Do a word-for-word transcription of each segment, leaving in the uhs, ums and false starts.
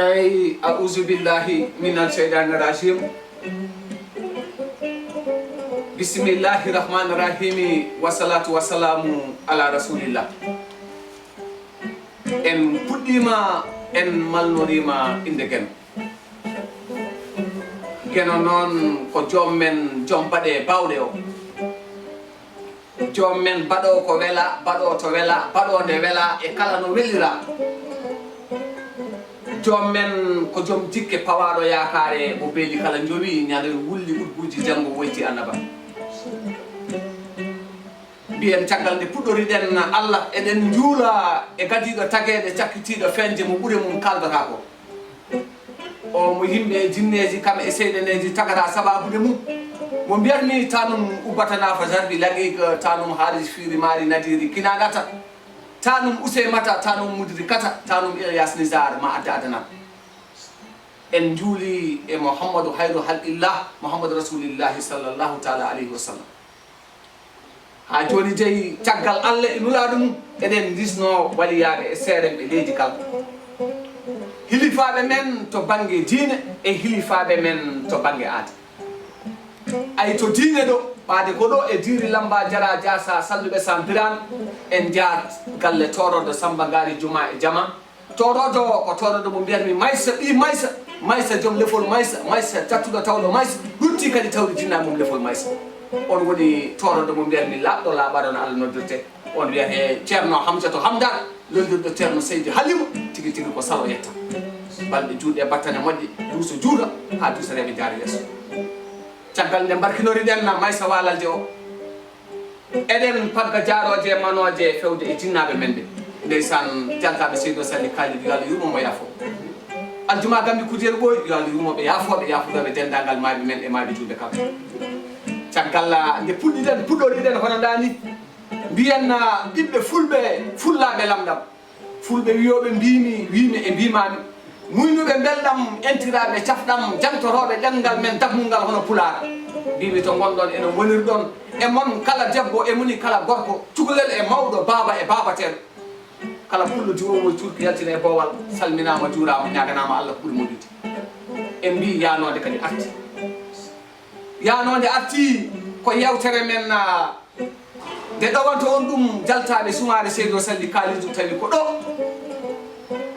Ay, a'uzu billahi minal shaytanir rajim. Bismillahi rahmani rahimi. Wassalatu wassalamu ala rasulillah. En puɗɗiima, en malnoriima innde Geno. Geno noon ko joom men, joom baɗe baawɗe o. Joom men baɗo ko wela, baɗo to wela, baɗo nde wela e kala no welira. Joom men ko joom jikke pawaaɗo yaakaare mo beeli kala njowi, ñande wulli udbuuji janngo woyti annaba. Mbiyen caggal nde puɗɗoriɗen Allah, eɗen njuula e gadiiɗo tageede cakkitiiɗo feeñde mo ɓure mum kaaldataa ko. O mo yimɓe e jinneeji kam e seyɗaneeji tagata sabaabude mum. Mo mbiyatmi tanum ubbatana fa jarbi laqiq, tanum haalis fiiri maari nadiri kinanata, tanum useymata, tanum mudiri kata, tanum Ilyas Nizar ma adda adana. En njuuli e Muhammadu hayru halqillah, Muhammadu rasulillahi sallallahu taala alayhi wa sallam. Haa jooni dey, caggal Allah e Nulaaɗo mum, eɗen ndisnoo waliyaaɓe e seerenɓe leydi kala. Hilifaaɓe men to bannge diine e hilifaaɓe men to bannge aada. Ay to diine ɗo, ɓaade ko ɗo e Diiri Lamba, Jara, Jaasa, Salluɓe, Sam, Biraan, en njahat galle toororɗo Samba Ngaari Juma e Jama. Tooroodo o ko tooroodo mo mbiyatmi Maysa, ɓii Maysa, Maysa joom lefol Maysa, Maysa cattuɗo tawɗo Maysa, lutti kadi tawde jinnaaɓe mum lefol Maysa. On woni tooroodo mo mbiyatmi laaɓɗo laaɓaaɗo no Allah noddirte. On wiyate Ceerno Hamsatu Hamdaan, lollirɗo Ceerno Seydi Halima, tigi tigi ko salo yetta. Balɗe juutɗe battane moƴƴe, duuso juuta, haa duusareeɓe njaara yeeso. Caggal nde mbarkinoriɗen Maysa Waalalde o, eɗen pagga jaarooje e manooje fewde e jinnaaɓe men ɓe. Ndeysaan, jaltaaɓe Seydi Sali Kaalid, yo Allah yurmo mo yaafo. Aljuma Gambi Kujeer Ɓooy, yo Allah yurmo ɓe, yaafo ɓe, yaafo ɓe denndaangal maayɓe men e maayɓe juulde kala. Caggal nde puɗɗiɗen, puɗɗoriɗen hono ndaa ni, mbiyen, ah, ɓiɓɓe fulɓe, fullaaɓe lamɗam. Fulɓe wiyooɓe mbiimi, wiimi e mbiimaami. Muynuɓe mbelɗam, entiraaɓe cafɗam, jantotooɓe ɗemngal men dagmungal hono Pulaar. Mbiimi to ngonɗon, ene wonirɗon. E mon kala debbo, e moni kala gorko, cukalel e mawɗo, baaba e baabateeɗo. Kala pullo diwoowo e cuurki yaltina e boowal, salminaama, juuraama, ñaaganaama Allah ɓuri moƴƴude. En mbii yaanoode kadi arti. Yaanoode arti ko yeewtere men, ah, nde ɗowanto on ɗum jaltaaɓe sumaare Seydi Sali Kaalidu, tawi ko ɗo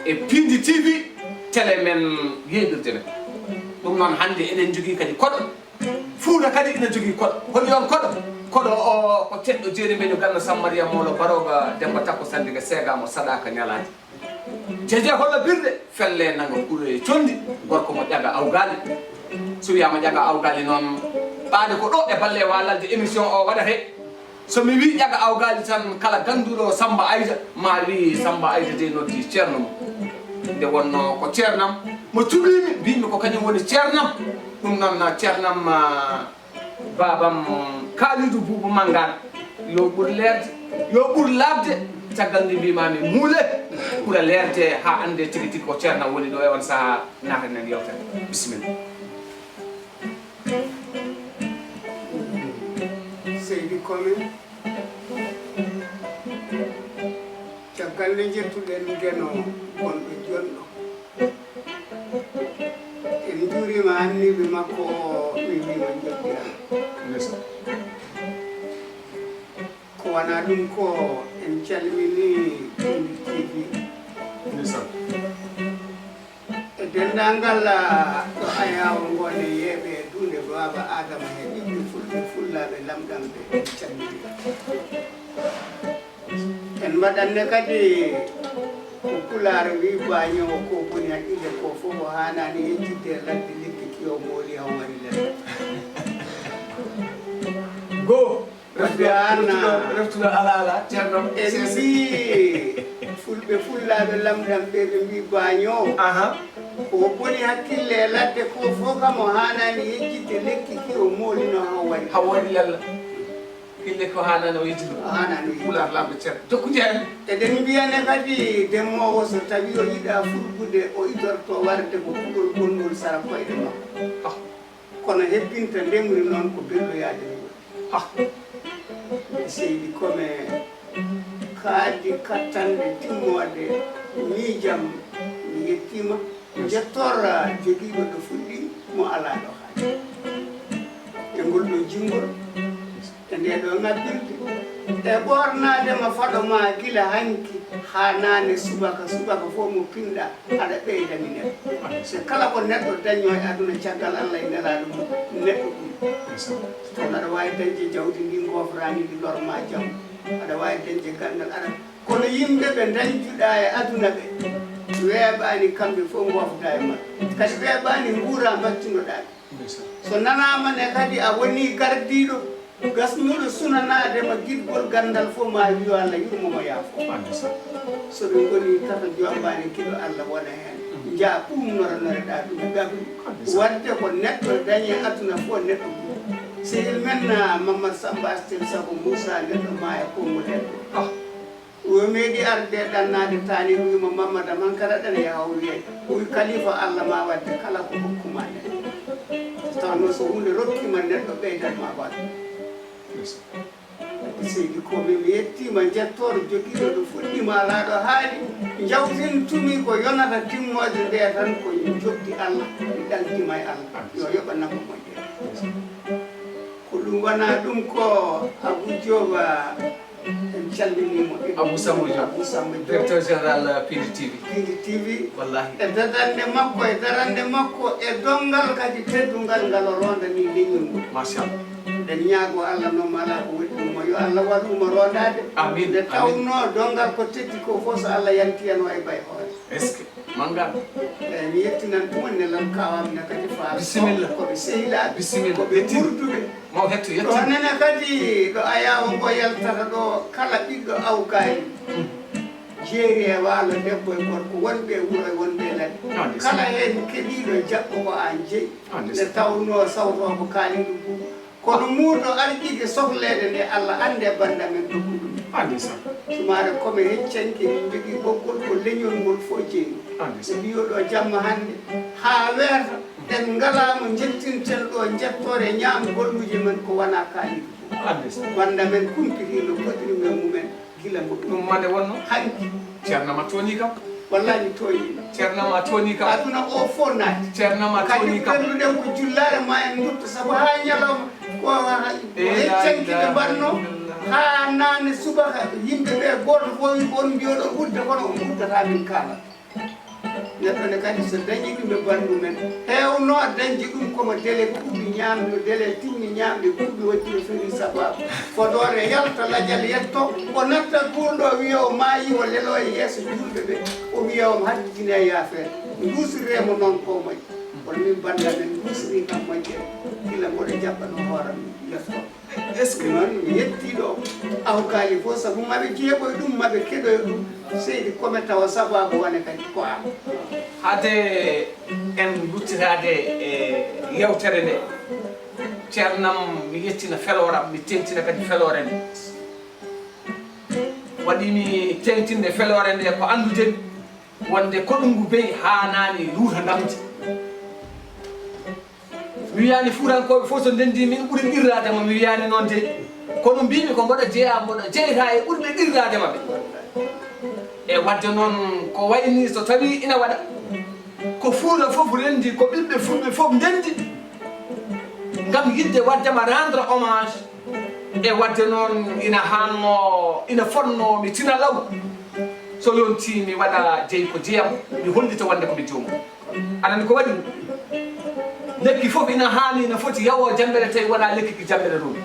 e Piindi T V, télé men yeeɓirde men. Ɗum noon, hannde eɗen njogii kadi koɗo. Fuuta kadi ina jogii koɗo. Holi on koɗo? Koɗo o ko teɗɗo Jeeri Mbeñu Ganna Sammariya Mawlo Barooga Demmba Takko Sanndiga Seega mo saɗaaka ñalaade. Jeje holla birɗe, felle nanga kure conndi, gorko mo ƴaga awgaali. So wiyaama ƴaga awgaali noon, ɓaade ko ɗo e balle waalalde émission o waɗate. So mi wii ƴaga awgaali tan, kala gannduɗo Samba Ayda, ma wii Samba Ayda dey noddi ceerno mum. Nde wonnoo ko ceernam, mo cuɓiimi, mbiimi ko kañum woni ceernam. Ɗum noon, ceernam, ah, Baabam Kaalidu Buubu Manngaan, yo ɓur leerde, yo ɓur laaɓde. Caggal nde mbiimaami muule, ɓura leerde haa annde tigi tigi ko ceerno woni ɗo e on sahaa, naatanen yeewtere. Bisimilla. Seydi Kome, caggal nde njettuɗen Geno gonɗo jonɗo, en njuuriima anniiɓe makko o, min wiima njoddiral. Ndeysaan. Ko wonaa ɗum ko en calminii Piindi T V. Ndeysaan. E denndaangal, ah, ɗo ayaawo ngo ne yeeɓe e duunde Baaba Aadama he ɓiɓɓe fulɓe fullaaɓe lamɗamɓe, en calminii. En mbaɗanne kadi ko Pulaar wii baañoowo, ko boni haqqille ko fof o haanaani yejjitde e ladde lekki ki o mooli haw wari lella. Go. Reftuɗo, reftuɗo, reftuɗo alaala, ceerno. En mbii fulɓe fullaaɓe lamɗamɓe ɓe mbii baañoowo. Aha. Ko boni haqqille e ladde ko fof kam o haanaani yejjitde lekki ki o moolino haw wari. Haw wari lella. Haqqille ko haanaani o yejjitde. O haanaani o yejjitde. Pulaar lamɗo ceerno. Jokku jeere. Eɗen mbiyane kadi demmoowo so tawii o yiɗaa furgude o idorto warde ko kuɗol gonngol sara koyɗe makko. Ah. Kono hebbinta ndemri noon ko belloyaade mum. Ah. Seydi Kome, kaadi kattanɗe timmoode miijam, mi yettiima. Njettor jogiiɗo ɗo fuɗɗi mo alaa ɗo haali. E ngol ɗo jingol, e nde ɗo ŋabbirde, e ɓoornaade ma faɗo ma gila hanki haa naane subaka, subaka fof mo pinɗa aɗa ɓeyda mi neɗɗo. So kala ko neɗɗo dañño e aduna caggal Allah e nelaaɗo mum, neɗɗo ɓuri. Kono aɗa waawi dañde jawdi ndi ngofraani ndi lor ma jam. Aɗa waawi dañde ganndal aɗa. Kono yimɓe ɓe dañjuɗa e aduna ɓe weeɓaani kamɓe fof ngofda e maɓɓe. Kadi weeɓaani nguura mbattunoɗa ɓe. So nanaama ne kadi a woni gardiiɗo gasnuɗo sunanaade ma giɗgol ganndal fof ma wiyo Allah yurmo mo yaafo. So ɓe ngoni tata jombani giɗo Allah wona heen. Nja ɓumnoranore ɗa ɗum gabri. Wadde ko neɗɗo dañi aduna fof neɗɗo ɓuri. Sehil men na Mamadou Samba Astel sabu Moussa neɗɗo maaya Kongo neɗɗo. O meeɗi arde ɗannaade taani o wiima Mammada Mankara ɗana yaha o wiye o wi kalifa Allah ma wadde kala ko hokkuma neɗɗo. Tawno so hunde rokkima neɗɗo ɓeydan ma wadde. Seydi ko min mi yettima jettooɗo jogiiɗo ɗo fuɗɗima alaa ɗo haali jawtintumi ko yonata timmoode nde tan ko jokki Allah mi ɗaltima e Allah yo yoɓanam mo moƴƴere. Ko ɗum wona ɗum ko Abou Diouf en calminimo. Abou Sambo Diop, Abou Sambo Diop, directeur général Pindi T V. Pindi T V. Wallahi. E dadande makko e darande makko e donngal kadi teddungal ngal o rondani leñol ngol. Machallah. Eɗen ñaago Allah noon mo alaa ko waɗi ɗum mo yo Allah waɗu mo rondaade. Amin. Nde tawno donngal ko teddi ko fof so Allah yanti en o e bay hoore. Est-ce que Manngal. Eeyi, mi yettinan ɗum nelal kawam ne kadi faal. Bisimilla. Ko ɓe sehilaaɓe. Bisimilla. Ko ɓe ɓurduɓe. Maw hetto yettin. Ɗo nene kadi ɗo ayaawo ngo yaltata ɗo kala ɓiɗɗo awkaali. Jeeri e waalo debbo e gorko wonɓe e wuro e wonɓe e ladde. Kala heen keɗiiɗo jaɓɓo ko aan jeyi. Nde tawnoo sawtooɓe kaaliɗo buubu. Kono muudo arjide sohleede nde Allah annde bannda men ɗo ɗum. Anndi sa. Sumaare kome heccanke min njogii ɓoggol ko leñol ngol fof jeyi. Anndi sa. Mbiyo ɗo jamma hannde haa weerta en ngalaa mo njettinten ɗo njettoore ñaam golluuje men ko wona kaalidu. Anndi sa. Bannda men kumpitiino podri men mumen. Gila mbo ɗum mande wonno. Hanki. Ceerno ma tooñi kam. Wallahi mi tooñi. Ceerno ma tooñi kam. Aduna o fof naati. Ceerno ma tooñi kam. Kadi ɓennuɗen ko jullaare ma en dutto sabu haa ñalawma ko ko heccanki ɓe mbanno haa naane subaka yimɓe ɓe gooto fof wi on mbiyoɗon udda kono on uddata min kaala. Neɗɗo ne kadi so dañi ɗum e banndum en heewno dañde ɗum komo dele ɓuuɓi ñaamde dele timmi ñaamde ɓuuɓi waɗi no fini sababu fodoore yalta lajal yetto o natta guurɗo o wiya o maayi o lelo e yeeso julɓe ɓe o wiya omo hadditine e yaafeere nduusirre mo noon ko moƴƴi kono min bannda men nduusiri kam moƴƴere gila mboɗo jaɓɓano hooram yetto. Est-ce que noon mi yettii ɗo awkaali fof sabu maɓe jeeɓoy ɗum maɓe keɗoy ɗum seydi kome tawa sababu wane kadi ko am. Hade en luttitaade e yewtere nde ceernam mi yettina felooram mi tentina kadi feloore nde waɗi mi tentinde feloore nde ko anndudemi wonde koɗungu beyi haanaani luuta ndamdi. Mi wiyaani fuurankooɓe fof so ndenndi min ɓuri ɗirraade ma mi wiyaani noon de kono mbiimi ko mboɗo jeyaa mboɗo jeyta e ɓurɓe ɗirraade ma ɓe e waɗde noon ko wayni so tawii ina waɗa ko fuura fof renndi ko ɓiɓɓe fulɓe fof ndenndi ngam yiɗde waɗde ma rendre hommage e waɗde noon ina haanno ina fotno mi tina law so yontii mi waɗa jeyi ko jeyam mi hollita wonde ko mi joomum Aɗa anndi ko waɗi ɗum? Lekki fof ina haani, ina foti yawoo jammbere tawi wonaa lekki ki jammbere ɗum.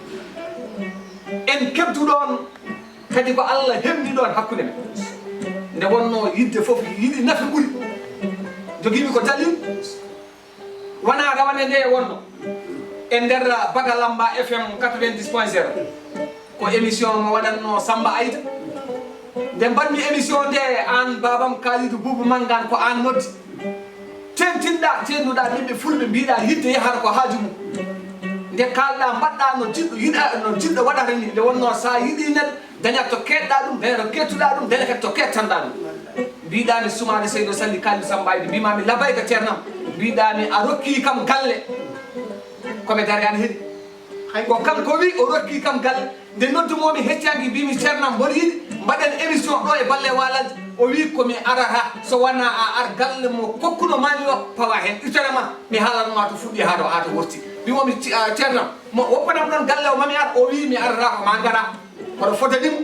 En keɓdu ɗoon kadi ko Allah heɓni ɗoon hakkunde men. Nde wonnoo yiɗde fof yiɗi nafi ɓuri. Jogiimi ko dalil, wonaa rawane nde wonno e nder Bagalamba F M quatre-vingt-dix point zéro. Ko émission mo waɗatnoo Samba Aida. Nde mbaɗmi émission nde aan baabam Kalidou Boubou Mangane ko aan noddi. Tentinɗaa, teennuɗaa ɓiɓɓe fulɓe mbiɗaa yiɗde yahata ko haaju mum. Nde kaalɗaa mbaɗɗaa no jiɗɗo yiɗa no jiɗɗo waɗata ni nde wonnoo so a yiɗii neɗɗo dañat to keedɗaa ɗum dañat to keettuɗaa ɗum dañat kadi to keettanɗaa ɗum. Mbiɗaa mi sumaade seydo salli Kalidou Samba Aida mbimaa mi labayka ceernam mbiɗaa mi a rokkii kam galle. Ko mi daraani heen. Hay ko kanko wi o rokki kam galle nde noddumomi heccanki mbimi ceernam mboɗo yiɗi mbaɗen émission ɗo e balle walalde O wi ko mi arata so wona a ar galle mo kokkuno mami o pawa hen itere ma mi haalan ma to fuɗɗi haa ɗo haa to worti. Mi woni ceerno mo woppanam ɗon galle o mami ar o wi mi arata ko ma ngara. Kono fotani mo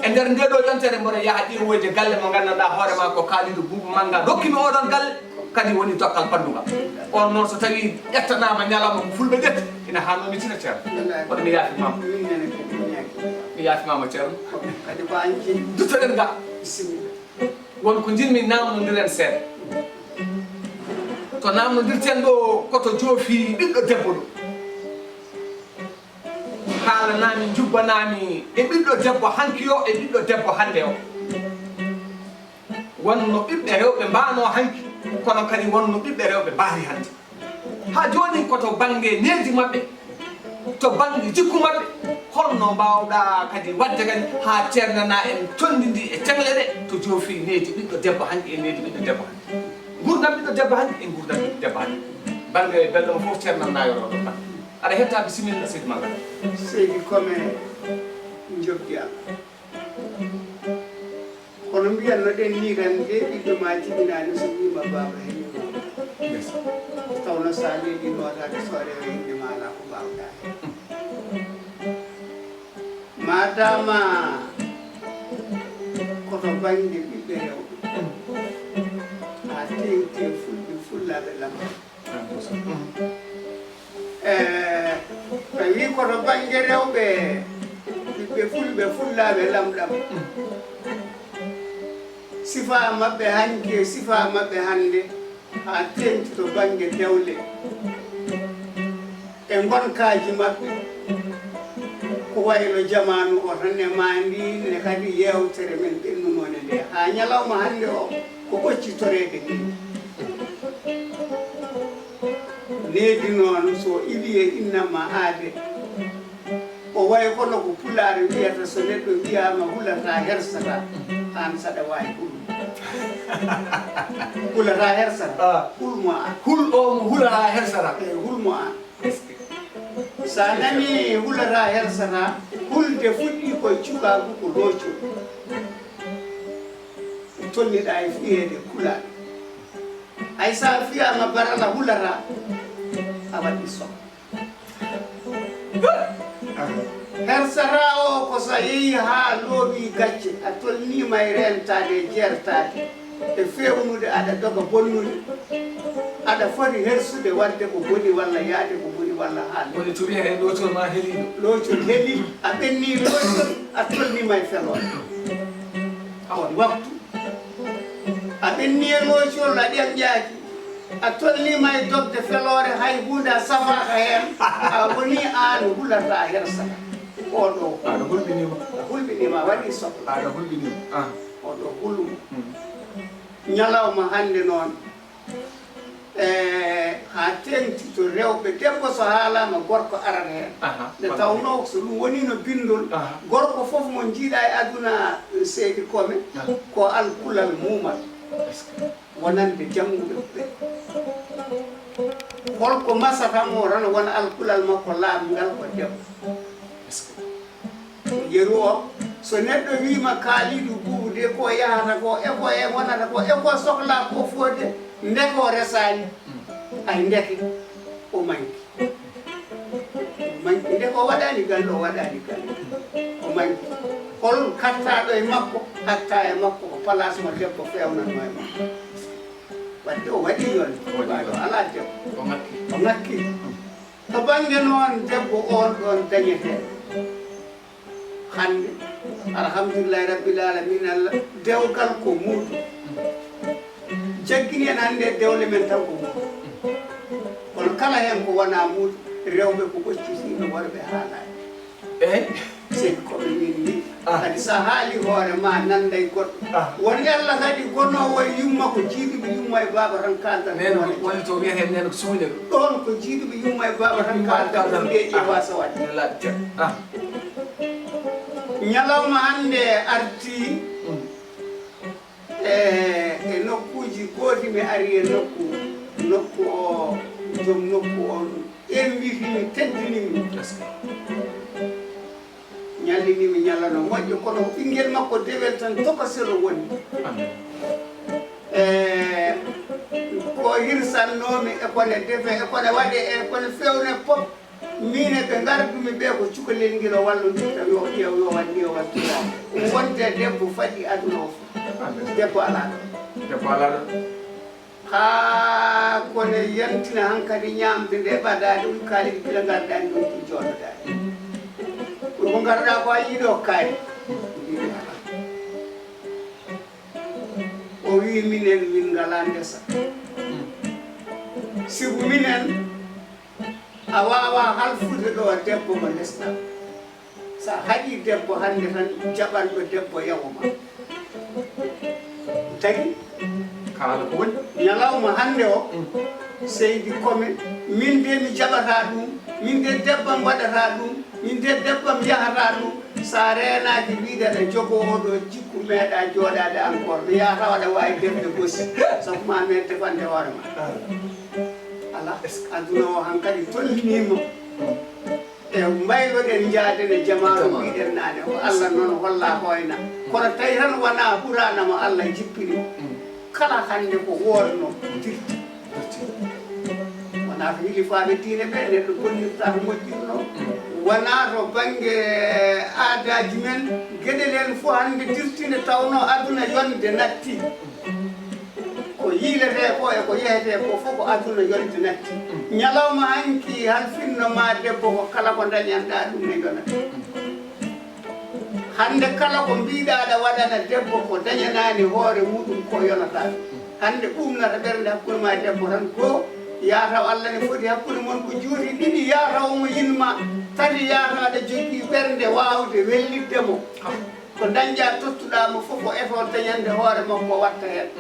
e nder nde ɗo yontere mboɗo yaha ƴeewoyde galle mo nganndanɗaa hoore ma ko kaalidu buubu mannga rokkimi oɗon galle. Kadi woni dokkal bandungal. On noon so tawi ƴettanaama ñalawma mo fulɓe ƴetti ina haanoo mi tina ceerno. Kono mi yaafimama. Mi yaafimama ceerno. Duttoɗen ga. Won ko njinmi namnondiren seeɗa. To namnondirten ɗo koto joofi ɓiɗɗo debbo ɗo. Haalanami, njubbanaami e ɓiɗɗo debbo hanki o e ɓiɗɗo debbo hannde o. Wonno ɓiɓɓe rewɓe mbaano hanki, kono kadi wonno ɓiɓɓe rewɓe mbaari hannde. Haa jooni ko to bannge needi maɓɓe, to bannge jikku maɓɓe, holno mbaawɗa kadi waɗde kadi haa ceernana en conndi ndi e ceŋle ɗe to joofi needi ɓiɗɗo debbo hanki e needi ɓiɗɗo debbo hanki? Nguurndam ɓiɗɗo debbo hanki e nguurndam ɓiɗɗo debbo hanki. Bannge belɗo mo fof ceernanɗa yo ɗo ɗon bannge. Aɗa hetta bisimilla seydi Magal. Seydi Kome njobdi am. Kono mbiyanno ɗen ni tan de ɓiɗɗo ma jibinani so wima baba hen. Tawno sa leeɗi notade so rewa yimɓe ma ala ko mbawɗa hen. Madama koto banggue ɓiɓɓe rewɓe ha tengti e fulɓe fullaɓe lamɓe. E tawi koto banggue rewɓe ɓiɓɓe fulɓe fullaɓe lamɗam. Sifa mabɓe hanki e sifa mabɓe hande ha tengti to banggue dewle e ngonkaji mabɓe. Ko waylo jamanu o tan e ma ndi ne kadi yewtere men ɓennunode nde ha ñalawma hande o ko ɓoccitorede ni. Needi noon so iwi e innama aade o way kono ko pulaar wiyata so neɗɗo wiyama hulata hersata. An saɗa wawi hul hulata hersata. Hul mo an. Hul o mo hulata hersata. E hul mo an. Sa nani hulata hersata, hulde fuɗɗi koye cukagu ko loocol. Tolniɗa e fiyede kulaɗo. Hay sa fiyama barala hulata a waɗi soɓ. Hersata o ko sa yeehi ha looɓi gacce a tolnima e rentade e jertade e fewnude aɗa doga bonnude. Aɗa foti hersude wadde ko boni walla yaade ko boni walla haalde. Woni to wiya e loocol ma heliɗo. Loocol heli a ɓenni loocol a tolnima e feloore. Awa waktu a ɓenni e loocol a ɗemƴaaki a tolnima e dogde feloore hay hunde a safaaka heen a woni aan hulata hersata. Oɗo aɗa hulɓinima a hulɓinima a waɗi sohla aɗa hulɓinima. Oɗo hulmo ñalawma hannde noon. E ha tengti to rewɓe debbo so haalama gorko arata hen. Nde tawno so ɗum wonino bindol gorko foof mo jiiɗa e aduna seydi kome ko alkulal mumal wonande jannguɓe ɓe. Holko masata mo tan wona alkulal makko laaɓngal ko debbo. Yeru o so neɗɗo wima kaalidu buubu de ko yahata ko e ko e wonata ko e ko sohla ko fode nde ko resani. Ay ndeke o manki. Manki nde ko waɗani galle o waɗani galle o manki. Hol kattaɗo e makko hatta e makko ko place mo debbo fewnanno e makko. Wadde o waɗi yonde waɗo ala debbo o ngakki. To bannge noon debbo oon ɗoon dañetee hannde. Alhamdulillahi rabbil alamin allah dewgal ko muuto. Jaggini en hannde dewle men tan ko muuto. Kono kala heen ko wonaa muuto rewɓe ko ɓoccitiiɓe worɓe haalaani. Eyi. Seydi koɓe min ni kadi sa haali hoore ma nanday goɗɗo woni allah kadi gonowo e yumma ko jiiduɓe yumma e baaba tan kaldata. Neno woni to wiyete neno ko suuñe ɗo ɗon ko jiiduɓe yumma e baaba tan kaldata ɗum nde ƴeewa sawat. Ñalawma hannde arti e e nokkuuji gooti mi ari e nokku nokku o joom nokku on inviti mi teddini mi. Ñalli ni mi ñalla no moƴƴo, kono ko ɓinngel makko dewel tan tokosel o woni. E ko hirsannoomi, e ko ne defe, e ko ne waɗe, e ko ne fewne pop. Min e ɓe ngardumi ɓe ko cukalel ngel o wallondirta, yo ƴeew, yo waɗ ni, o waɗ ni. Wonde debbo faɗi aduna o fof. Debbo alaa ɗo. Debbo alaa ɗo. Haa ko ne yantina hankadi ñaamde nde ɓadaa ɗum kaalidi gila ngarɗaani ɗum ɗum jooɗodaani. Ko ko ngarɗaa ko a yiɗo kaari. O wii minen min ngalaa ndesa. Sibu minen a waawaa halfude ɗo debbo mo ndesɗaa. So a haɗii debbo hannde tan, jaɓanɗo debbo yawo ma. Tagi? Kaala ko woni? Ñalawma hannde o, seydi kome, min de mi jaɓataa ɗum, min de debbam waɗataa ɗum, min de debbam yahataa ɗum. So a reenaaki, mbiɗa aɗa jogoo oɗo jikku, meeɗa jooɗaade encore. Mi yahataa waɗa waawi defde gosi, sabu ma meeɗ defande hoore ma. Alaa, aduna o hankadi tolniima. E mbayloɗen njaaden e jamaanu, mbiɗen naane o, Allah noon hollaa hoyna. Kono tawi tan wonaa Quraana mo Allah jippini. Kala hannde ko woodno dirti. Wonaa to hilifaaɓe diine ɓe neɗɗo bonnirta to moƴƴirno. Wonaa to bannge aadaaji men, geɗel heen fof hannde dirti nde tawnoo aduna yonde natti. Ko yiiletee ko e ko yehetee ko fof ko aduna yonde natti. Ñalawma hanki halfinno ma debbo ko kala ko ndañanɗaa ɗum ne yonata. Hannde kala ko mbiɗa aɗa waɗana debbo ko dañanaani hoore muɗum ko yonata ɗum. Hannde ɓumnata ɓernde hakkunde ma e debbo tan ko yataw Allah ne foti hakkunde mon ko juuti ɗiɗi, yataw omo yinma, tati yataw aɗa jogii ɓernde waawde wellitde mo. Ko dañƴa tottuɗa mo fof o eto dañande hoore makko o watta heen.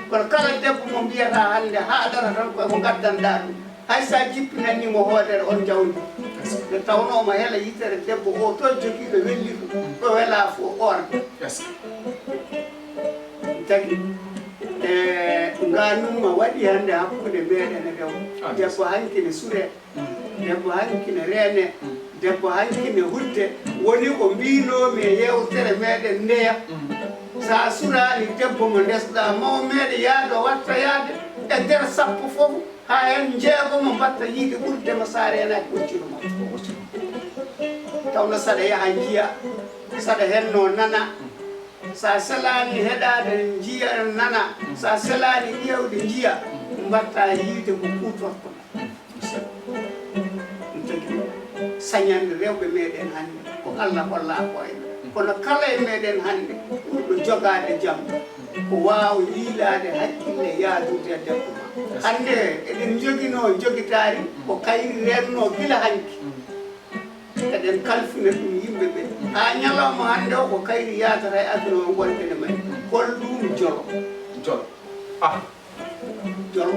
Kono kala debbo mo mbiyata hannde haaɗata tan koye ko ngaddanɗa ɗum. Hay sa jippinanni mo hoodere on jawdi. Nde tawno omo hela yitere debbo o to jogiiɗo wellirɗo ɗo wela fof orde. Tagi e nganumma waɗi hannde hakkunde meɗen e rewo. Debbo hanki ne sure. Debbo hanki ne reene. Debbo hanki ne hudde. Woni ko mbinomi e yewtere meɗen ndeya. Sa surani debbo mo ndesɗa maw meɗe yaado watta yaade e nder sappo fof. Haa heen njeegomo mbatta yiide ɓurde ma, so a reenaaki ɓoccuru ma. Tawno saɗa yaha njiya, saɗa henno nana, so a selaani heɗaade njiya nana, so a selaani ƴeewde njiya, mbatta yiide ko kuutortoɗa. Ɗum tagi sañande rewɓe meɗen hannde ko Allah holla ko en. Kono kala e meɗen hannde ɓurɗo jogaade jam ko waawa yiilaade hakkille yaadude e debbo ma. Hannde eɗen njoginoo njogitaari ko kayri rennoo gila hanki. Eɗen kalfina ɗum yimɓe ɓe. Haa ñalawma hannde o ko kayri yaatata e aduna o ngonɗen e may. Hol ɗum jolo? Jolo. Ah. Jolo.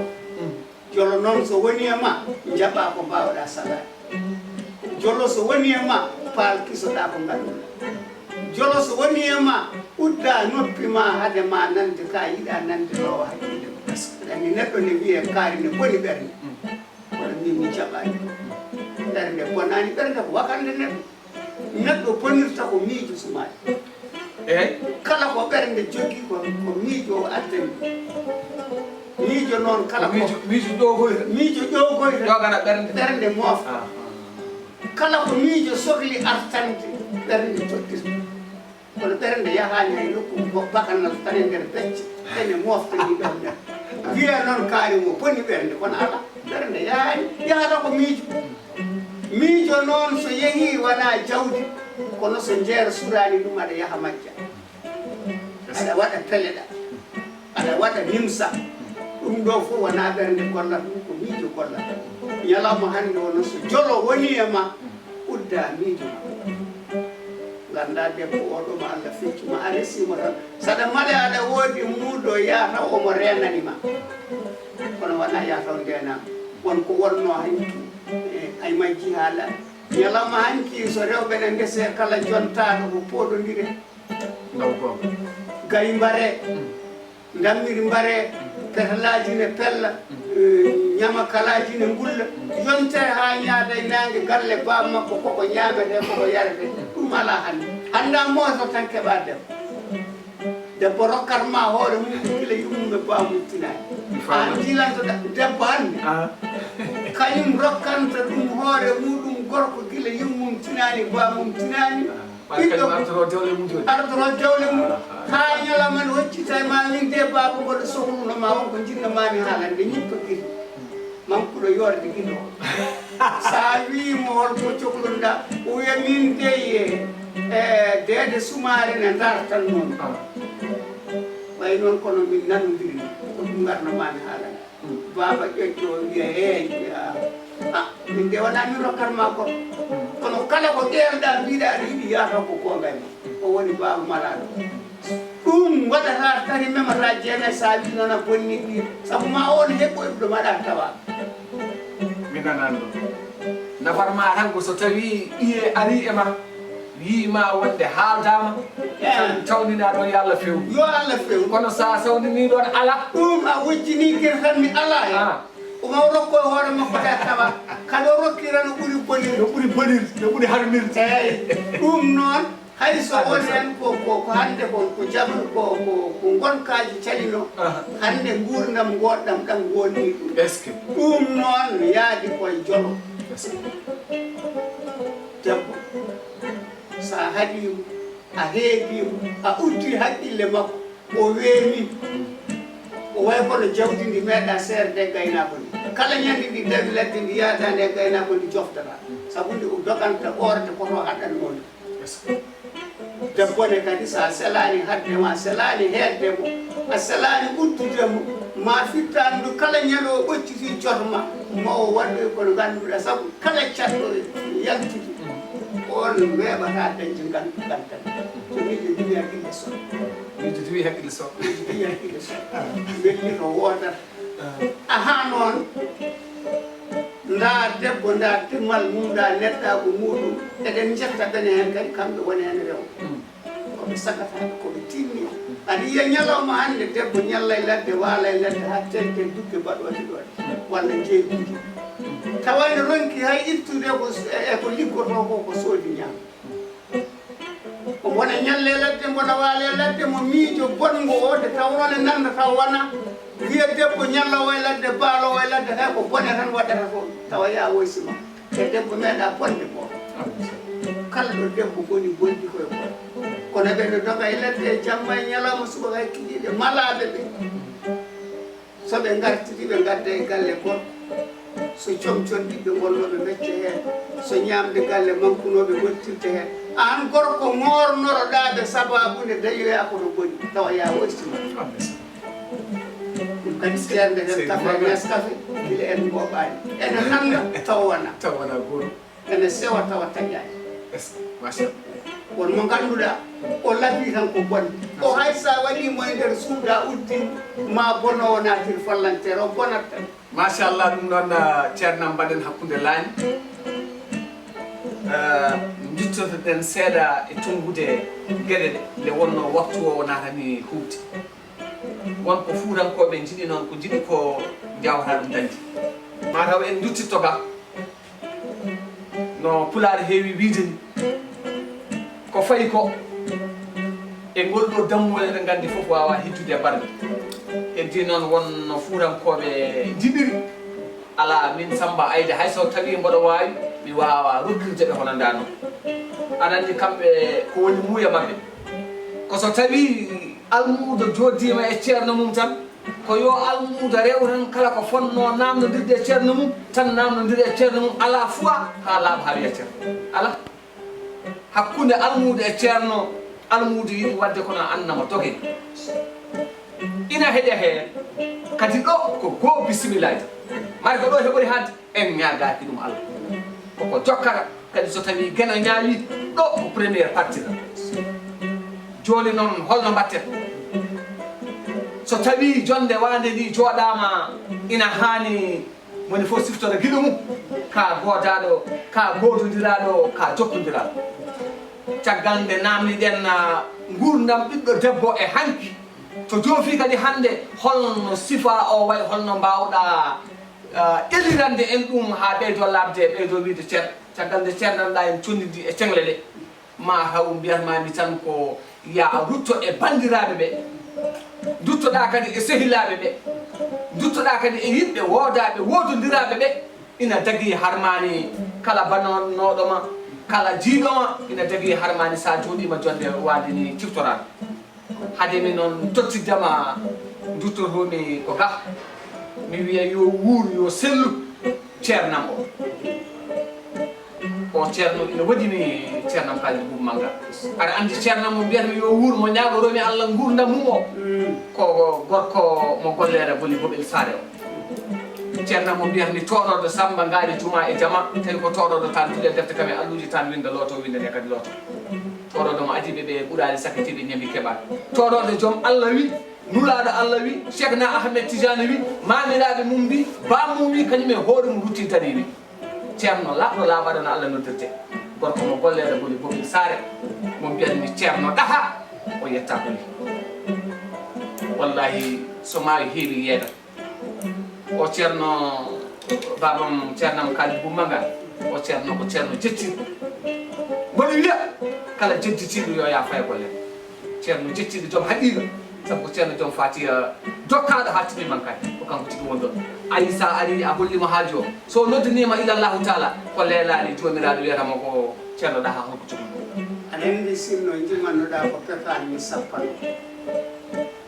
Jolo noon so woni e ma, njaɓa ko mbaawɗa saɗaade. Jolo so woni e ma, paal kisoɗa ko ngannduɗa. Jolo so woni e ma, udda noppi ma hade ma nande ka yiɗa nande ɗo o hakkille ma. Anndi neɗɗo ne wiyee kaari ne boni ɓernde. Kono min mi jaɓaani. Ɓernde bonaani, ɓernde ko wakande neɗɗo. Neɗɗo bonirta ko miijo sumaade. Eey. Kala ko ɓernde jogii ko, ko miijo o addani. Miijo noon kala ko miijo, miijo ƴoogoyta. Miijo ƴoogoyta. Ƴoogana ɓernde. Ɓernde moofta. Ah, ah. Kala ko miijo sokli artande, ɓernde toɗɗirta. Kono ɓernde yahaani hay nokku, ko bakanal tan e nder becce, ene mofta ɗi ɗon nder. Wiya noon kaari mo boni ɓernde, kono alaa, ɓernde yahaani, yahata ko miijo. Miijo noon so yehii wonaa jawdi, kono so njeer suraani ɗum aɗa yaha majja. Aɗa waɗa peleɗa, aɗa waɗa nimsa. Ɗum ɗo fof wonaa ɓernde gollata ɗum, ko miijo gollata. Ñalawma hannde o noon so jolo woni e ma, udda miijo ma. Ngannda debbo o ɗo mo Allah fecci ma, a resi mo tan. Saɗa male aɗa woodi muuɗo yataw omo reenani ma. Kono wonaa yataw ndeenaama. Won ko wonnoo hanki, e, ay majji haala. Ñalawma hanki so rewɓe ne ndese kala jontaaɗo ko pooɗondire. Ndaw goonga. Gay mbare. Ndammiri mbaree, petalaaji ne pella, eh, ñamakalaaji ne ngulla, yonte haa ñaada e naange galle baaba makko, koko ñaametee, koko yaretee. Ɗum Alaa hannde. Hannde a mooso tan keɓa debbo. Debbo rokkat ma hoore mum gila yummum e bamum tinaani. An jilanto debbo hannde. Kañum rokkanta ɗum hoore muɗum gorko gila yummum tinaani, bamum tinaani. Ɓiɗɗo artoro jawle mum joni. Artoro jawle mum. Haa ñalawma ne hoccita e ma min de baaba mboɗo sohluno ma won ko jinno mami haalande ñippa gila. Mankuɗo yorde gila o. Sa wii mo hol ko cohluɗa, o wiya min dey e deede sumaare ne dartan noon. Ɓay noon kono min nanodiri ko ɗum ngarno mami haalande. Baaba ƴoƴƴo o wiya eey, a min de wona min rokkat ma ko. Kono kala ko ƴeewɗa mbiɗa aɗa yiɗi yahata ko goonga ni. O woni baaba malaaɗo. Ɗum waɗata tari memata jeene sa wi noon a bonni ɗi sabu ma on heɓɓo eɓɗo maɗa tawa. Mi nanan ɗo. Nafar ma tan ko so tawi ɓiye ari e ma wii ma wonde haaldama tan tawninaa ɗon yo Allah few. Yo Allah few. Kono sa sawndini ɗon ala. Ɗum a wujjini gir tan mi ala he. Omo rokko e hoore makko ɗa tawa kala o rokkira no ɓuri bonir. No ɓuri bonir, no ɓuri harmirde. Eyyi. Ɗum noon hay so woni en ko ko ko hannde kon ko jaɓru ko ko ko ngonkaaji calino. Hannde nguurndam ngoɗɗam ɗam woni ɗum. Est-ce que ɗum noon yaadi koye jolo? Debbo sa haɗimo a heedimo a uddi haqqille makko o weemi. O way kono jawdi ndi meeɗa seerde gaynaako ndi kala ñande ndi dawi ladde ndi yaadani e gaynaako ndi joftata sabu ndi o doganta ɓoorde koto haɗanno ndi. Debbo ne kadi sa selani hadde ma selani hedde mo a selani uddude mo ma fittandu kala ñande o ɓocciti cotma ma o waɗɗoy kono ganduɗa sabu kala catɗo yaltiti on weeɓata dañde gandu gantan. So mijo jimi hakkille so mijo jimi hakkille so mijo jimi hakkille so welli no wodata. Aha noon nda debbo nda timmal mum nda neɗɗagu muɗum eɗen jetta ɓene hen kadi kamɓe woni hen rewo. Koɓe sagataaɓe koɓe tinni. Aɗa yiya ñalawma hannde debbo ñalla e ladde waala e ladde haa tengte dukke baɗooje ɗoon walla jeeguuji tawa ene ronki hay ittude ko e ko liggotoo ko ko soodi ñaam. O bona ñalla e ladde bona waala e ladde mo miijo bonngo o nde tawno ne nannda taw wona wiya debbo ñallowo e ladde baalowo e ladde hay ko bone tan waɗata ko tawa ya woysima. E debbo meeɗa bonde ko kala ɗo debbo boni bonndi koye ko kono ɓe no doga e ladde e jamma e ñalawma subaka e kikiɗe malaaɓe ɓe so ɓe ngartiti ɓe ngadda e galle goɗɗo so comcon ɓiɓɓe ngolnoɓe mecce heen so ñaamde galle mankunooɓe ngottirte heen aan gorko ngoornoroɗaa ɓe sabaabu nde dañoyaa kono boni tawa ya woysima. Ɗum kadi seernde heen kafe e neskafe gila en ngooɓaani ene nannga tawa wona taw wona gooto. Ene sewa tawa taƴaani. Est-ce que machallah. Won mo ngannduɗaa o laɓi tan ko bonde o hay sa waɗi mo e nder suuda uddin ma bonowo natir fallantere o bonat tan. Machallah ɗum noon ceernam mbaɗen hakkunde laañ. Nduttotoɗen seeɗa e tonngude geɗe ɗe nde wonno waktu o natani huuɓde. Won ko fuutankooɓe njiɗi noon ko njiɗi ko njawata ɗum dañde. Mataw en nduttitto ga no pulaar heewi wiide ni ko fayi ko e ngol ɗo dammuwol eɗen nganndi fof waawa hijjude e barmi. Heddi noon won no fuutankooɓe njiɗiri. Alaa min Sammba Ayde hay so tawii mboɗo waawi mi waawa rokkirde ɓe hono ndaa noon. Aɗa anndi kamɓe ko woni muuya maɓɓe ko so tawii almuudo jooɗdiima e ceerno mum tan ko yo almuudo rew tan kala ko fonnoo naamnondirde e ceerno mum tan naamnondira e ceerno mum alaa fois haa laaɓa haa wiya ceerno alaa. Hakkunde almuudo e ceerno almuudo yiɗi waɗde kono annama doge ina heƴa heen kadi ɗo ko goo bisimillaaji mari ko ɗo heɓori haalde en ñaagaaki ɗum Allah koko jokkata kadi so tawii geno ñaawi ɗo ko première partie tan. Jooni noon holno mbaɗten so tawii jonnde waande ndi jooɗaama ina haani moni fof siftora giɗo mum ka goodaaɗo ka goodondiraaɗo ka jokkondiraaɗo. Caggal nde naamniɗen nguurndam ɓiɗɗo debbo e hanki to joofi kadi hannde holno sifa o wayi holno mbaawɗa ƴellirande en ɗum haa ɓeydo laaɓde ɓeydo wiide ceer caggal nde ceernanɗa en connidi e ceŋle ɗe. Ma haw mbiyatmaami tan ko yaa rutto e banndiraaɓe ɓe, nduttoɗaa kadi e sehilaaɓe ɓe, nduttoɗaa kadi e yimɓe woodaaɓe woodondiraaɓe ɓe. Ina dagii harmaani kala banonnooɗo ma, kala jiyɗo ma, ina dagii harmaani so a jooɗiima jonnde waade ni ciftoraaka. Hade mi noon tottidde ma, nduttoroo-mi ko gah, mi wiya yo wuur, yo sellu, ceernam o. O ceerno ina waɗi mi ceernam Kaalidi Buubu Mannga. Aɗa anndi ceernam mo mbiyatmi yo wuur, mo ñaagoroo-mi Allah nguurndam mum o. Ko gorko mo golleere boni Boɓel Saare o. Ceernam mo mbiyatmi tooɗorɗo Sammba Ngaari Juma e Jama, tawi ko tooɗorɗo tan duɗe defte kam e alluuje tan winnda looto, winnda nde kadi looto. Tooɗorɗo mo adiiɓe ɓe ɓuraali sakkitiiɓe ñami keɓaani. Tooɗorɗo joom Allah wi, Nulaaɗo Allah wi, Cheikhna Ahmed Tidiane wi, maamiraaɓe mum mbi, bammum wi, kañum e hoore mum rutti darii wi. Ceerno laaɓɗo laaɓaɗo no Allah noddirte. Gorko mo golleere boni Boɓel Saare, mo mbiyatmi ceerno ɗaha, o yetta ko ni. Wallahi, so maayo heewi yeeda. O ceerno, baabam ceernam Kaalidi Buubu Mannga, o ceerno ko ceerno jettiiɗo. Mboɗo wiya, kala jedditiiɗo yo yaa faya golle. Ceerno jettiiɗo joom haqiiqa, sabu ko ceerno joom faatiya dokkaaɗo haa timmi mankani, ko kanko tigi woni ɗoon. Ayi, so a arii, a holliima haaju o, so o noddaniima ilallahu taala, ko leelaani joomiraaɗo wiyata mo ko ceerno ɗaha, holko cukalɗo? Aɗa anndi sinno njimannoɗaa ko pekaan mi sappano.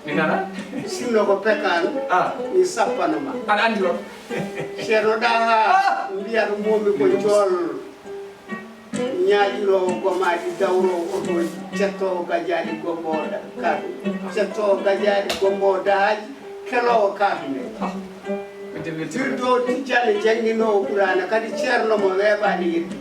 Mi nana? Sinno ko pekaan, ah, mi sappano ma. Aɗa anndi on? Ceerno ɗaha, ah, mbiyat moomi ko jool. Ñaaƴiroowo gomaaji, dawroowo oto, cettoowo gajaaɗi, gommoowo da-, kaafi. Cettoowo gajaaɗi, gommoowo dahaaji, keloowo kaafi nde. Ah, mi de weltima. Wirdo tijjani, jannginoowo Quraana, kadi ceerno mo weeɓaani yeddi.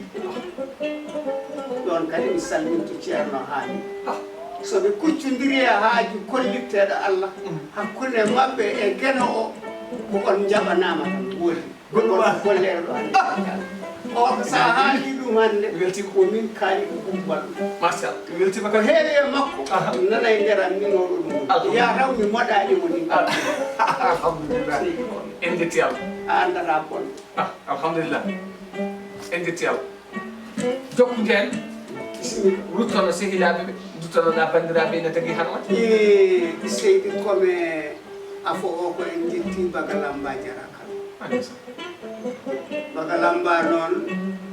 Ɗoon kadi mi salminto ceerno haali. Ah. So ɓe kuccondiri e haaju kollitteeɗo Allah, mm, hakkunde maɓɓe e geno o, ko on njaɓanaama tan woodi. Goɗɗum ma. Golleeɗo ɗo hannde. O, so a haalii ɗum hannde, mi weltiima. Ko min Kaalidi Buubu Mannga. Machallah, mi weltiima kadi. Ko heewi e makko, aha, nana e nder am, min oɗo ɗum. Alhamdulillah. Yaa taw mi moɗaani mo ni. Al-, alhamdulillah. Seydi Kone. En njetti Allah. A anndataa bonɗo. Ah, alhamdulillah. En njetti Allah. Jokku nde en. Bisimilla. Ruttono sehilaaɓe ɓe, nduttonoɗaa banndiraaɓe ina tagi harma. E, Seydi Kome, afo o ko en njetti Bagalamba Jara kala. Alayhi salam. Bagalamba noon,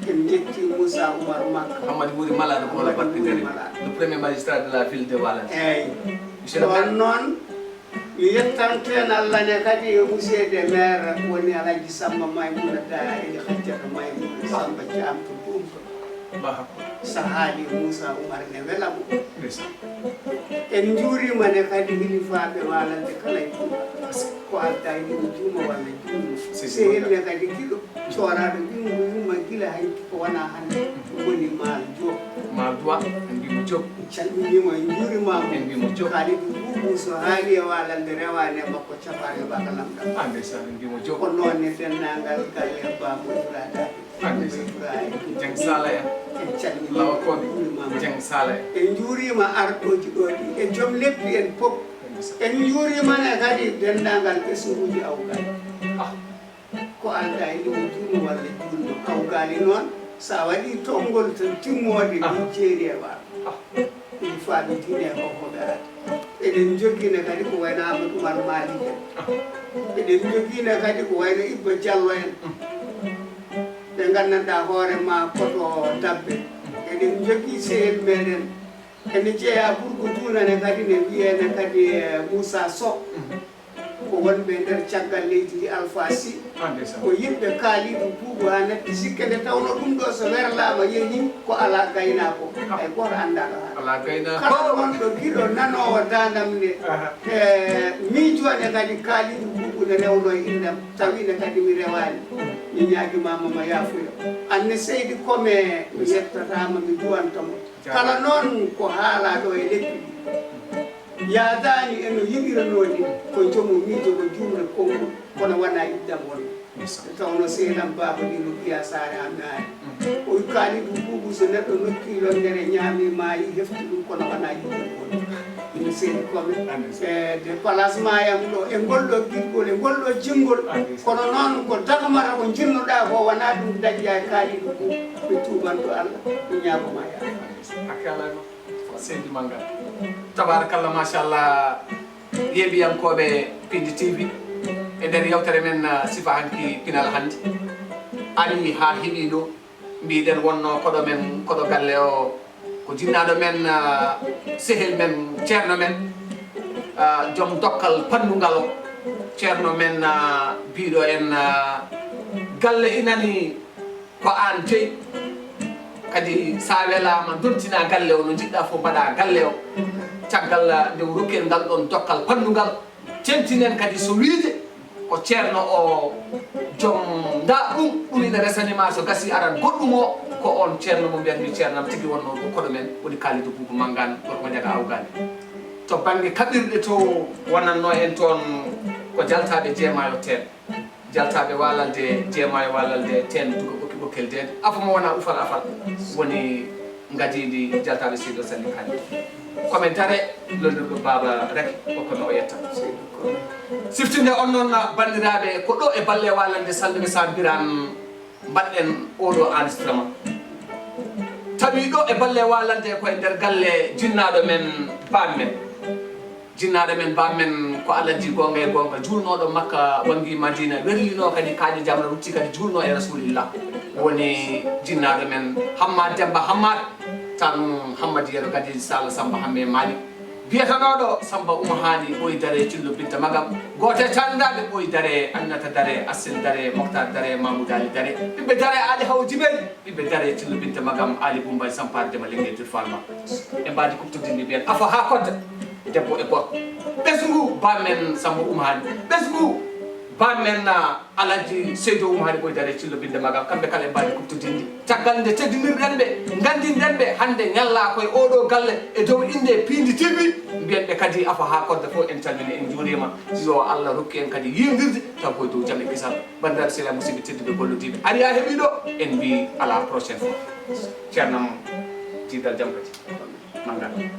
en njetti Moussa Oumar Makka. Hammadi Wuri Malade ko wala Hammadi Wuri barkindere. Malade. Le premier magistrat de la ville de Walante. Eeyi. Monsieur le maire. Ɗoon noon, mi yettanto en Allah ne kadi e monsieur le maire woni Alhaji Samba Maymuna Da e Hajjata Maymuna Samba Caam to Duumka. Allahu akbar. Sahaali Moussa Oumar ne wela mo. Ndeysaan. En njuuriima ne kadi hilifaaɓe Walante kala e Touba. Ko adda e ɗum juuma walla juuma. Seydi Sehil Kone. Ne kadi giɗo. Cooraaɗo ɓinngu yumma gila hanki ko wonaa hannde, woni Maal Joop. Maal Duwa, en mbiimo Joop. En calminiimo, en njuurimaamo. En mbiimo Joop. Kaalidi Buubu so haali e Walande rewaani e makko capaani Baka Lamɗam. Ah, ndeysaan, en mbiimo Joop. Ko noon ne denndaangal galle Baabo Ibra Daade. Ah, ndeysaan. Ibra e Jeng Sala en. En calminiimo, Lawa Koɓe. En njuurimaamo. Jeng Sala en. En njuuriima arɗooji ɗo ɗi. E joom leppi en fof. Ah, ndeysaan. En njuuriima ne kadi denndaangal ɓesnguuji Awgay. Ah. Ko aldaa e lewru juulno walla juulno. Awgaali noon, so a waɗii tonngol tan timmoode, ah, min jeeri e waato. Ah. Ɗum faabi diine e ko hoɓe aade. Eɗen njogii ne kadi ko wayno Amadou Oumar Malick en. Ah. Eɗen njogii ne kadi ko wayno Ibba Diallo en. Mm. Ɓe nganndanɗaa hoore maa koto Dabbe. Eɗen njogii sehil meɗen. Ene jeyaa Burgu Duuna ne kadi, ne wiyee ne kadi, eh, Moussa Sow. Mhm. Ko wonɓe e nder caggal leydi ndi, Alpha Sy. Ah, ndeysaan. Ko yimɓe Kaalidu Buubu haa natti sikke, nde tawnoo ɗum ɗoo so werlaama yehii ko alaa gaynaako. Ah. Hay gooto anndaa ɗo haali. Alaa gaynaako. Kala wonɗo giɗo nanoowo daandam nde, aha, e miijo ne kadi Kaalidu Buubu ne rewnoo e innde am, tawi ne kadi mi rewaani. Mi ñaagiima ma yaafuya. Aan ne Seydi Kome, mi yettataama, mi duwanta mo. Jaaraama. Kala noon ko haalaa ɗo e leppi ɗi. Yaadaani e no yiɗiranoo ni, ko joom miijo, ko juumre konngol, kono wonaa iddam won. Ndeysaan. Nde tawnoo sehil am Baaba Liiru Giya Saare am naari. Mm. O wi Kaalidu Buubu, so neɗɗo nokkii londere, ñaamii, maayii, hefti ɗum, kono wonaa yiɗde ɗum won. Ɗum Seydi Kome. Ah, ndeysaan. E déplacement am ɗo, e ngol ɗo giɗgol, e ngol ɗo jinngol. Ah, ndeysaan. Kono noon ko dakmata ko njiɗnoɗaa ko, wonaa ɗum dañƴaa e Kaalidu Buubu. Mi tuubanto Allah, mi ñaago ma yaa. Ah, ndeysaan. Seydi Manga. Tabarakallah, machallah. Yeeɓiyankooɓe Pindi T V, e nder yewtere men, ah, sifa hanki pinal hannde, ari haa heɓi ɗo, mbiɗen wonno koɗo men, koɗo galle o, ko jinnaaɗo men, ah, sehel men, ceerno men, ah, joom dokkal pannungal o, ceerno men, ah, biiɗo en, ah, galle inani ko aan jeyi. Kadi sa welaama, dontina galle o, no njiɗɗa fof mbaɗa galle o. Caggal nde o rokki en ngal ɗon dokkal pannungal, tentinen kadi so wiide ko ceerno o joom nda ɗum, ɗum ina resani ma, so gasi aran goɗɗum o, ko on ceerno mo mbiyatmi ceernam tigi wonno ko koɗo men, woni Kalidou Boubou Mangane, gorko Njaga Awgani. To bannge kaɓirɗe to wonatno en toon ko jaltaaɓe jeemaayo teen. Jaltaaɓe waalalde, jeemaayo waalalde, teen duga ɓokki ɓokkel deede. Afo mo wona ufal afal. Woni ngadiidi jaltaaɓe seydi o salli kani. Ko men dare, lolnirɗo baaba rek, ko kono o yetta. Siftinde on noon, banndiraaɓe, ko ɗo e balle waalalde salluɓe sambiran mbaɗɗen oɗo enregistrement. Tawi ɗo e balle waalalde ko e nder galle jinnaaɗo men, baam men. Jinnaaɗo men, baam men ko Alhaji goonga e goonga, juulnooɗo Makka, wanngi Madina, werlinoo kadi kaaƴe jamra, rutti kadi juulnoo e Rasulillah. Woni jinnaaɗo men Hammad Demba Hammad, tan Hammad Yero Gadiji Sala Samba Hamme Mali. Biyetanooɗo Samba Ouma Hani, Ɓoy Dare, Cillo Binta Magam, gooto e taaniraaɓe Ɓoy Dare, Aminata Dare, Assil Dare, Moktar Dare, Mamoudou Ali Dare, ɓiɓɓe Dare, Ali Haw Jibel. Ɓiɓɓe Dare, Cillo Binta Magam, Ali Bumba e Sampaare Dema Lenge Tirfalma. E mbaadi kuɓtodinndi mbiyen afo haa kodda, debbo e gorko. Ɓesngu baam men Samba Oumar Hani. Ɓesngu baam men, ah, Alhaji Seydo Oumar Hani, Ɓoy Dare, Cillo Binta Magam. Kamɓe kala e mbaadi kuɓtodinndi. Caggal nde teddinirɗen ɓe, nganndinɗen ɓe, hannde ñalla ko e oɗo galle, e dow innde Pindi T V, mbiyen ɓe kadi afo haa kodda fof, en calmini, en njuuriima. Yo Allah rokku en kadi yiindirde, taw koye dow jam e kisal. Banndiraaɓe sehilaaɓe musidɓe tedduɓe gollodiiɓe, ari haa heɓi ɗo, en mbi à la prochaine fois. Ceernam Jiidal Jam kadi. Mangane.